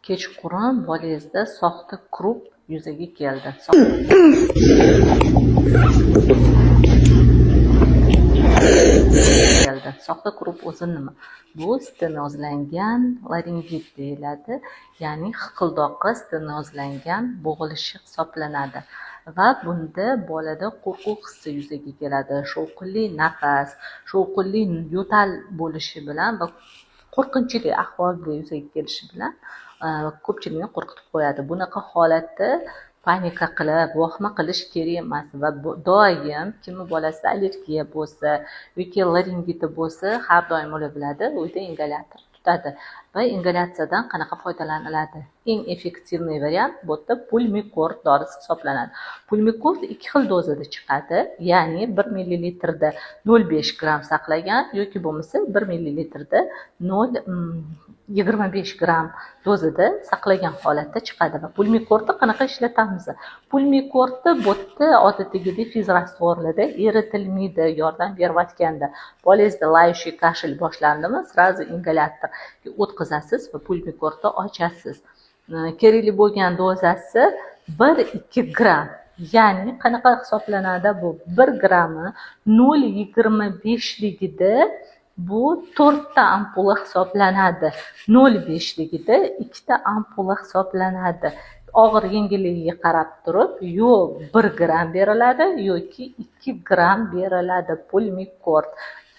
Kechqurun bolangizda soxta krupp yuzaga keldi. Soxta krupp o'zi nima? Bu stenozlangan laringit deyiladi, ya'ni hiqildoqqa stenozlangan bo'g'ilishi hisoblanadi. Va bunda bolada qo'rquv hissi yuzaga keladi, shovqinli nafas, shovqinli yo'tal bo'lishi bilan va qo'rqinchli ahvolda yuzaga kelishi bilan ko'pchilikni qo'rqitib qo'yadi. Bunaqa holatda panika qilib, vahima qilish kerak emas va doim kimni bolasida allergiya bo'lsa yoki laringiti bo'lsa, har doim ular biladi, uyda ingalyator tutadi va ingalyatsiyadan qanaqa foydalaniladi. Eng effektivniy variant bu yerda Pulmicort dorisi hisoblanadi. Pulmicort ikki xil dozada chiqadi, ya'ni 1 millilitrda 0,5 gramm saqlagan yoki bo'lmasa 1 millilitrda 0,25 gramm dozada saqlagan holatda chiqadi. Va Pulmicortni qanaqa ishlatamiz? Pulmicortni bu yerda odatdagidek fizrastvorlarda eritilmaydi, yordam berayotganda bolangizda layushi kashel boshlandimi, sразу ingalyatorga o'tkazasiz va Pulmicortni ochasiz. Kerakli bo'lgan dozasi 1-2 gramm. Ya'ni qanaqa hisoblanadi bu? 1 grammi 0,25ligida bu 4 ta ampula hisoblanadi. 0,5ligida 2 ta ampula hisoblanadi. Og'ir yengilligiga qarab turib, yo 1 gramm beriladi yoki 2 gramm beriladi Pulmicort.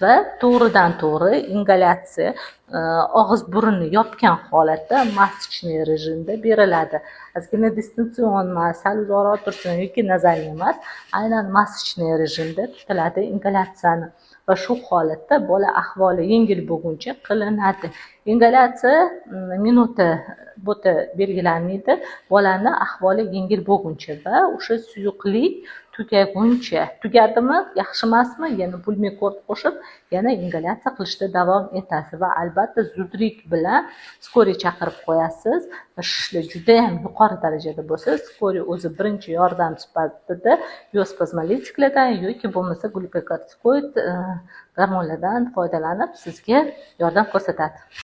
Va to'g'ridan to'g'ri ingalyatsiya og'iz burunni yopgan holatda masочный rejimda beriladi. Ozgina distansion emas, sal uzoqroq tursin yoki nazalniy emas, aynan masочный rejimda tutiladi ingalyatsiyani. Va shu holatda bola ahvoli yengil bo'lguncha qilinadi. Ingalyatsiya minuti bu yerda belgilanmaydi, bolani ahvoli yengil bo'lguncha va o'sha suyuqlik tugaguncha. Tugadimi, yaxshi emasmi, yana Pulmicort qo'shib, yana ingalyatsiya qilishda davom etasiz va albatta zudlik bilan skoriy chaqirib qo'yasiz. Va shishlar juda ham yuqori darajada bo'lsa, skoriy o'zi birinchi yordam sifatida yo spazmolitiklardan yoki bo'lmasa glukokortikoid gormonlardan foydalanib sizga yordam ko'rsatadi.